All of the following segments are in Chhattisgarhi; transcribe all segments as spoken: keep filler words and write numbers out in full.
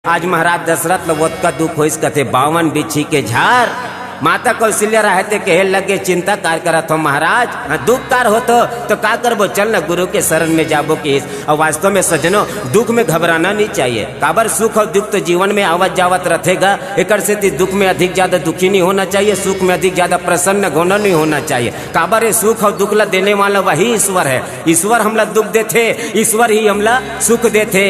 आज महाराज दशरथ ल ओतका दुख होइस, कथे, "बावन बिछी के झार।" माता कौशल्या रहते कहे लगे, "चिंता कार करत हो महाराज? हाँ, दुख कार होतो तो का करबो? चल न गुरु के शरण में जाबो," किहिस। और वास्तव में सज्जनों, दुख में घबराना नहीं चाहिए। काबर, सुख और दुख तो जीवन में आवत जावत रथेगा। एकर सेती दुख में अधिक ज्यादा दुखी नहीं होना चाहिए, सुख में अधिक ज्यादा प्रसन्न होना नहीं होना चाहिए। काबर, ये सुख और दुख ला देने वाला वही ईश्वर है। ईश्वर हमला दुख देथे, ईश्वर ही हमला सुख देथे।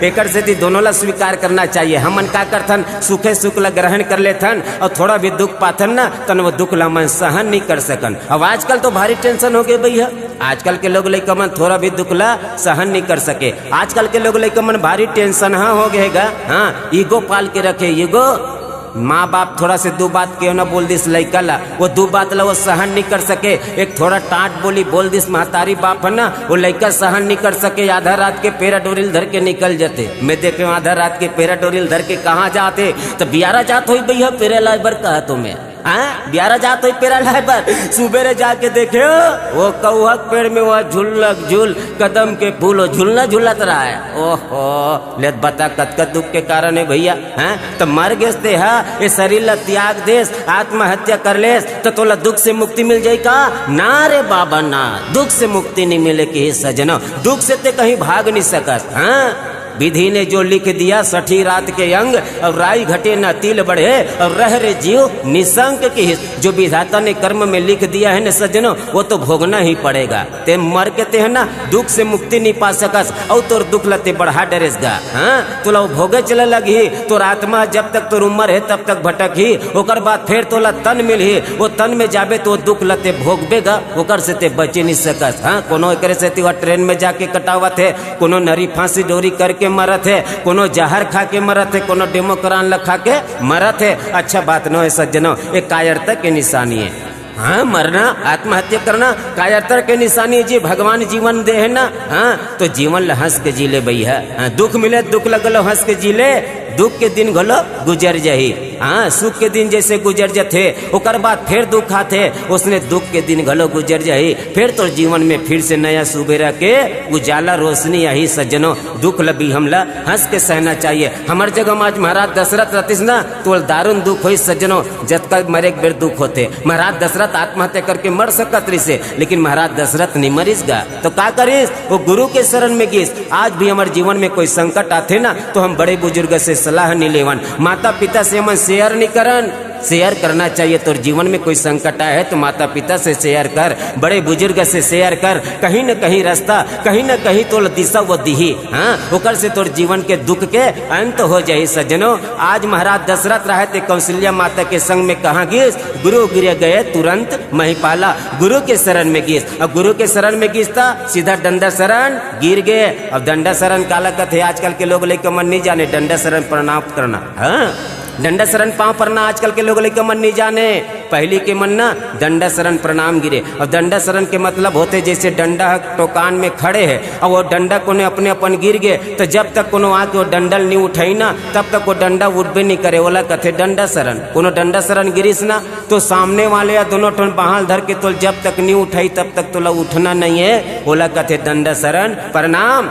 एकर सेती दोनों ला स्वीकार करना चाहिए। हमन का करथन, सुखे सुख ला ग्रहण कर लेथन और थोड़ा भी दुख पाथन ना, तन वो दुख ला हमन सहन नहीं कर सकन। अब आजकल तो भारी टेंशन हो गए भैया, आजकल के लोग लइका मन थोड़ा भी दुख ला सहन नहीं कर सके। आजकल के लोग लइका मन भारी टेंशन हाँ हो गए गा। हाँ, ईगो पाल के रखे, ईगो। माँ बाप थोड़ा से दू बात केव ना बोल दिस लइका ला, वो दू बात ला वो सहन नहीं कर सके। एक थोड़ा टाट बोली बोल दिस महतारी बाप है ना, वो लइका सहन नहीं कर सके। आधा रात के पेरा डोरी ल धर के निकल जाते। मैं देखे आधा रात के पेरा डोरी ल धर के कहाँ जाते, तो बियारा जात होई भैया, पेरा लाए बर कहा तो मैं। हाँ, बियारा जात होई पेरा लाए बर। सुबेरे जाके देखे, वो कौहक पेड़ में वो झुलक झुल, कदम के फूल वो झुलना झुलत रहा है। ओहो, ले बता, कतका दुख के कारण है भैया। हैं? तो मर गेस ते हा, ये शरीर ला त्याग देस, आत्महत्या कर लेस, तो तोला दुख से मुक्ति मिल जाई का? ना रे बाबा ना, दुख से मुक्ति नहीं मिले किहिस सज्जनो। दुख से ते कहीं भाग नहीं सकस। हाँ, विधि ने जो लिख दिया सठी रात के अंग, और राई घटे न तिल बढ़े, और रह रे जीव निशंक किहिस। जो विधाता ने कर्म में लिख दिया है न सज्जनो, वो तो भोगना ही पड़ेगा। ते मर के ते है ना, दुख से मुक्ति नहीं पा सकस, और तोर दुख ला ते बढ़ा डरेस गा। हाँ, तोला वो भोगे चले लगही। तोर आत्मा जब तक तोर उम्र है तब तक भटकही, ओकर बाद फिर तोला तन मिलही, वो तन में जाबे तो वो दुख ला ते भोगबे गा, ओकर से ते बची नहीं सकस। हाँ, कोनो एकरे सेती वो ट्रेन में जाके कटावत है, कोनो नरी फांसी डोरी करके मरत है, कोनो जहर खा के मरत है, कोनो डेमोक्रान ला खा के मरत है। अच्छा बात नो है सज्जनो, ये कायरता के निशानी है। हाँ, मरना, आत्महत्या करना कायरता के निशानी है जी। भगवान जीवन दे है ना, हाँ, तो जीवन ला हंस के जी ले भैया। हाँ, दुख मिले, दुख लगलो, हंस के जी ले, दुख के दिन घलो गुजर जाही। हाँ, सुख के दिन जैसे गुजर जथे, ओकर बाद फिर दुख आथे, उसने दुख के दिन घलो गुजर जाही। फिर तो जीवन में फिर से नया सुबेरा के उजाला रोशनी आही। सज्जनों, दुख ल भी हमला हंस के सहना चाहिए। हमर जगह में आज महाराज दशरथ रहतिस ना, तो दारुण दुख होई सज्जनों, जतका मरे एक बेर दुख होथे। महाराज दशरथ आत्महत्या करके मर सकत रहिसे, लेकिन महाराज दशरथ नहीं मरिस गा। तो का करिस? वो गुरु के शरण में गिस। आज भी हमर जीवन में कोई संकट आथे ना, तो हम बड़े बुजुर्ग से सलाह नहीं लेवन, माता पिता से हमन शेयर नहीं करन। शेयर करना चाहिए। तोर जीवन में कोई संकट आए है तो माता पिता से शेयर कर, बड़े बुजुर्ग से शेयर कर। कहीं न कहीं रास्ता, कहीं न कहीं तोला दिशा वो दिही। हाँ, ओकर से तोर जीवन के दुख के अंत हो जाही। सज्जनों, आज महाराज दशरथ रहे ते कौशल्या माता के संग में कहाँ गिस? गुरु गृह गए तुरंत महिपाला, गुरु के शरण में गिस। अब गुरु के शरण में गिस त सीधा डंडा शरण गिर गए। अब डंडा शरण काला कथे, आजकल के लोग लइका मन नहीं जाने डंडा शरण प्रणाम करना। हाँ, डंडा शरण पांव परना आजकल के लोग लइका मन नहीं जाने। पहली के मन ना डंडा शरण प्रणाम गिरे। और डंडा शरण के मतलब होथे जैसे डंडा ह टोकान में खड़े है और वो डंडा कोनो अपने अपन गिर गए, तो जब तक कोनो आके वो डंडा ल नहीं उठाई ना, तब तक वो डंडा उठबे नहीं करे, ओला कथे डंडा शरण। कोनो डंडा शरण गिरिस ना, तो सामने वाले या दोनों ठन बांह ल धर के तोल जब तक नहीं उठाई तब तक तोला उठना नहीं है, ओला कथे डंडा शरण प्रणाम।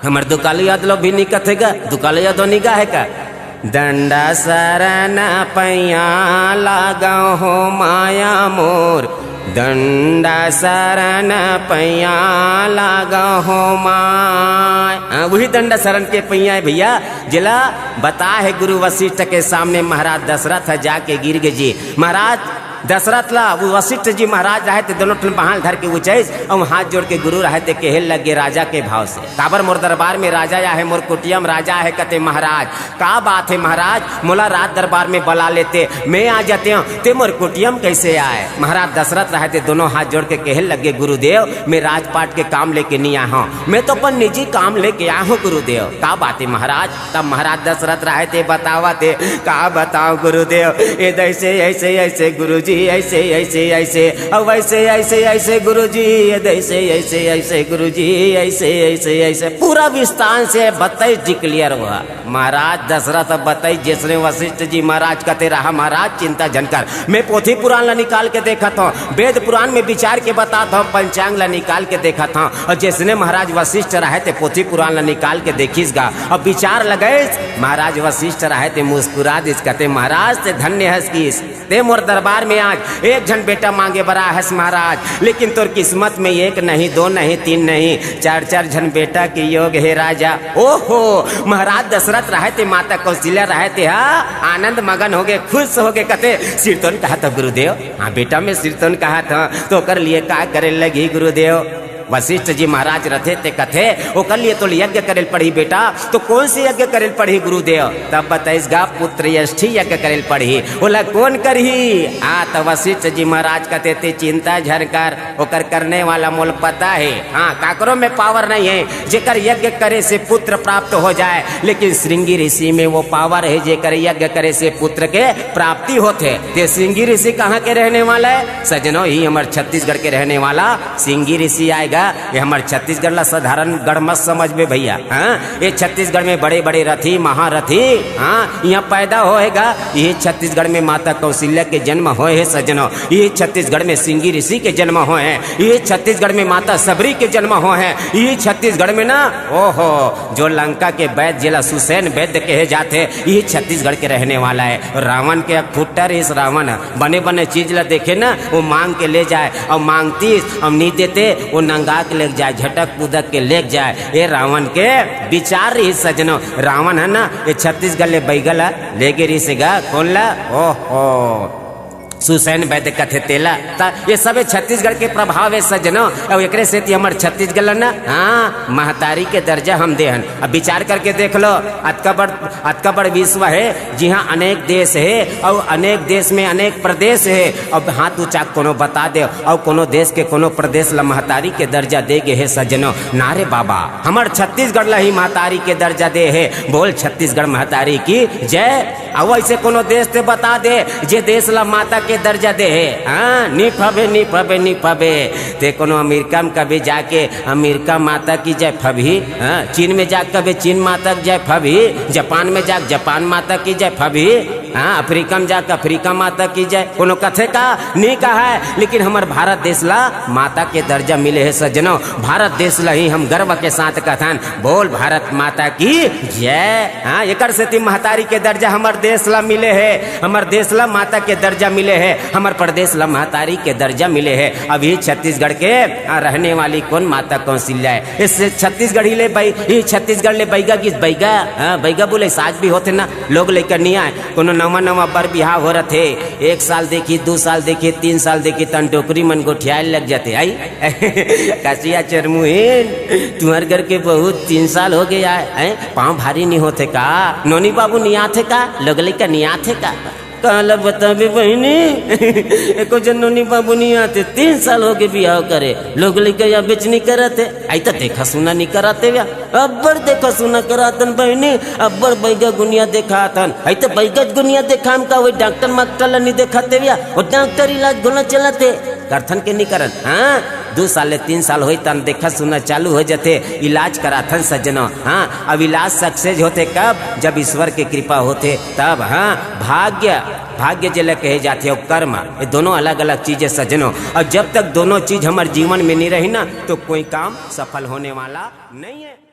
हमर दुकालू यादव भी नहीं कथे गा, दुकालू यादव नहीं गा है का? डंडा शरण पैया लागव हो माया मोर, डंडा शरण पैया लागव हो माय। हाँ, वही डंडा शरण के पैया है भैया, जेला बता है गुरु वशिष्ठ के सामने महाराज दशरथ ह जाके गिर गे जी। महाराज दशरथ ला वो वशिष्ठ जी महाराज रहे थे, दोनों ठन बांह ल धर के उचैस और हाथ जोड़ के गुरु रहे थे, कहे लगे राजा के भाव से, "काबर मोर दरबार में राजा आए है, मोर कुटिया म राजा आए है?" कथे, "महाराज, का बात है महाराज, मोला राज दरबार में बला लेते, मैं आ जाते हूँ, ते मोर कुटिया म कैसे आए?" महाराज दशरथ रहे थे, दोनों हाथ जोड़ के कहे लगे, "गुरुदेव, मैं राजपाट के काम लेके नहीं आया हूँ, मैं तो अपन निजी काम लेके आया हूँ गुरुदेव।" "का बात है महाराज?" तब महाराज दशरथ रहे थे, बतावा थे, "का बताओ गुरुदेव, ये ऐसे, ऐसे, ऐसे गुरु ऐसे ऐसे ऐसे, अब ऐसे ऐसे ऐसे गुरुजी, ऐसे ऐसे ऐसे गुरुजी, ऐसे ऐसे ऐसे, पूरा विस्तार से बताइस, डिक्लेयर हुआ। महाराज दशरथ बताइस, जइसने वशिष्ठ जी महाराज कथे, रहा महाराज, चिंता झन कर, मैं पोथी पुराण ला निकाल के देखत हंव, वेद पुराण में विचार के बतात हंव, पंचांग ला निकाल के देखत हंव। अउ जइसने महाराज वशिष्ठ रहे ते पोथी पुराण ला निकाल के देखिस गा, अउ विचार लगाइस। महाराज वशिष्ठ रहे ते मुस्कुरा दिस, कथे, महाराज, ते धन्य हस कि ते मोर दरबार में आज एक झन बेटा मांगे बर आए हस महाराज, लेकिन तोर किस्मत में एक नहीं, दो नहीं, तीन नहीं, चार चार झन बेटा के योग हे राजा। ओहो, महाराज दशरथ रहे ते, माता कौशल्या रहे ते, हा, आनंद मगन होगे, खुश होगे, कथे, सिरतोन कहत हंव गुरुदेव। हाँ बेटा, मैं सिरतोन कहत हंव, त ओकर लिए का करे लगही गुरुदेव? वशिष्ठ जी महाराज रथे ते कथे, ओकर लिए तो यज्ञ करे ल पड़ही बेटा। तो कौन से यज्ञ करे ल पड़ही गुरुदेव? तब बताइस गा, पुत्र यष्टि यज्ञ करे ल पड़ही। ओला कौन करही? हाँ, त वशिष्ठ जी महाराज कथे, ते चिंता झन कर, ओकर करने वाला मोला पता हे। हाँ, काकरो में पावर नहीं हे। जेकर यज्ञ करे से पुत्र प्राप्त हो जाए, लेकिन श्रृंगी ऋषि में वो पावर हे, जेकर यज्ञ करे से पुत्र के प्राप्ति होथे। ते श्रृंगी ऋषि कहाँ के रहने वाला हे सज्जनों? इही हमर छत्तीसगढ़ के रहने वाला श्रृंगी ऋषि आय गा। ये हमर छत्तीसगढ़ ला साधारण गढ़ मत समझबे भैया, हाँ? ये छत्तीसगढ़ में बड़े-बड़े रथी, महारथी, हाँ, इहाँ पैदा होए हे गा। इही छत्तीसगढ़ में माता कौशल्या के जन्म होए हे सज्जनों। इही छत्तीसगढ़ में श्रृंगी ऋषि के जन्म होए हे। इही छत्तीसगढ़ में माता शबरी के जन्म होए हे। इही छत्तीसगढ़ में ना, ओहो, जो लंका के वैद्य, जेला सुसैन वैद्य कहे जाथे, इही छत्तीसगढ़ के रहने वाला हे। रावण के एक खुट्टा रहिस, रावण बने बने चीज ला देखे ना, वो मांग के ले जाए, अउ मांगतिस, अउ नी देते, वो नंगा के लेग जाए, झटक पुदक के लेग जाए। ये रावण के विचार रहिस सज्जनों। रावण हे ना, ये छत्तीसगढ़ ले बैगा ला लेगे रहिस गा। कौन ला? ओहो, सुसैन वैद्य कथे तेला। त ये सबे छत्तीसगढ़ के प्रभाव हे सज्जनों। अउ एकरे सेती हमर छत्तीसगढ़ ला ना, हाँ, महतारी के दर्जा हम दे हन। अब विचार करके देख लो, अतका बड़, अतका बड़ विश्व हे, जिहाँ अनेक देश हे, अउ अनेक देश में अनेक प्रदेश हे। अब हाथ उठा के कोनो बता दे, अउ कोनो देश के कोनो प्रदेश ला महतारी के दर्जा दे गे हे सज्जनों? ना रे बाबा, हमर छत्तीसगढ़ ला ही महतारी के दर्जा दे हे। बोल छत्तीसगढ़ महतारी की जय। अउ ऐसे कोनो देश ते बता दे, जे देश ला माता के दर्जा दे हे। हाँ, नी फबे, नी फबे, नी फबे। ते कोनो अमेरिका में कभी जाके अमेरिका माता की जय फबही, हाँ, चीन में जाके कभी चीन माता की जय फबही, जापान में जाके जापान माता की जय फबही, हाँ, अफ्रीका में जाके अफ्रीका माता की जय। कोनो कथे का? नी कहय। लेकिन हमर भारत देश ला माता के दर्जा मिले हे सज्जनों। भारत देश ला ही हम गर्व के साथ कथन, बोल भारत माता की जय। हाँ, एकर सेती महतारी के दर्जा हमर देश ला मिले हे, हमर देश ला माता के दर्जा मिले हे, हमर प्रदेश ला महतारी के दर्जा मिले हे। अब इही छत्तीसगढ़ के, हाँ, रहने वाली कोन माता कौशल्या हे? इस छत्तीसगढ़ी ले बै-, इही छत्तीसगढ़ ले बैगा गिस, बैगा, हाँ, बैगा बोले साग भी होथे ना, लोग लइका नी आय। कोनो नवा नवा बर बिहाव हो रथे, एक साल देखी, दू साल देखी, तीन साल देखी, तहन डोकरी मन गोठियाए लग जाथे। आई कसिया चरमुहीन, तुंहर घर के बहू तीन साल होगे आय, हैं? पाँव भारी नी होथे का? नोनी बाबू नी आथे का? लोग लइका नी आथे का? काला बताबे बहिनी, एको झन नोनी बाबू नी आथे, तीन साल होगे बिहाव करे, लोग लइका आबेच नी करत हे। आई त देखा सुना नी करत हे व्या, अब्बड़ देखा सुना कराथन बहिनी, अब्बड़ बैगा गुनिया देखाथन। आई त बैगा गुनिया देखाम का, वही डॉक्टर मास्टर ला नी देखाते व्या, वो डॉक्टर इलाज घलो चलत हे। करथन के नी करन? हाँ, दू साल ले तीन साल होई तहन देखा सुना चालू हो जाथे, इलाज कराथन सज्जनों। हाँ, अब इलाज सक्सेस होथे कब? जब ईश्वर के कृपा होथे तब। हाँ, भाग्य, भाग्य जेला कहे जाथे अउ कर्म, ये दोनों अलग-अलग चीज हे सज्जनों। अउ जब तक दोनों चीज हमर जीवन में नी रही ना, तो कोई काम सफल होने वाला नहीं हे।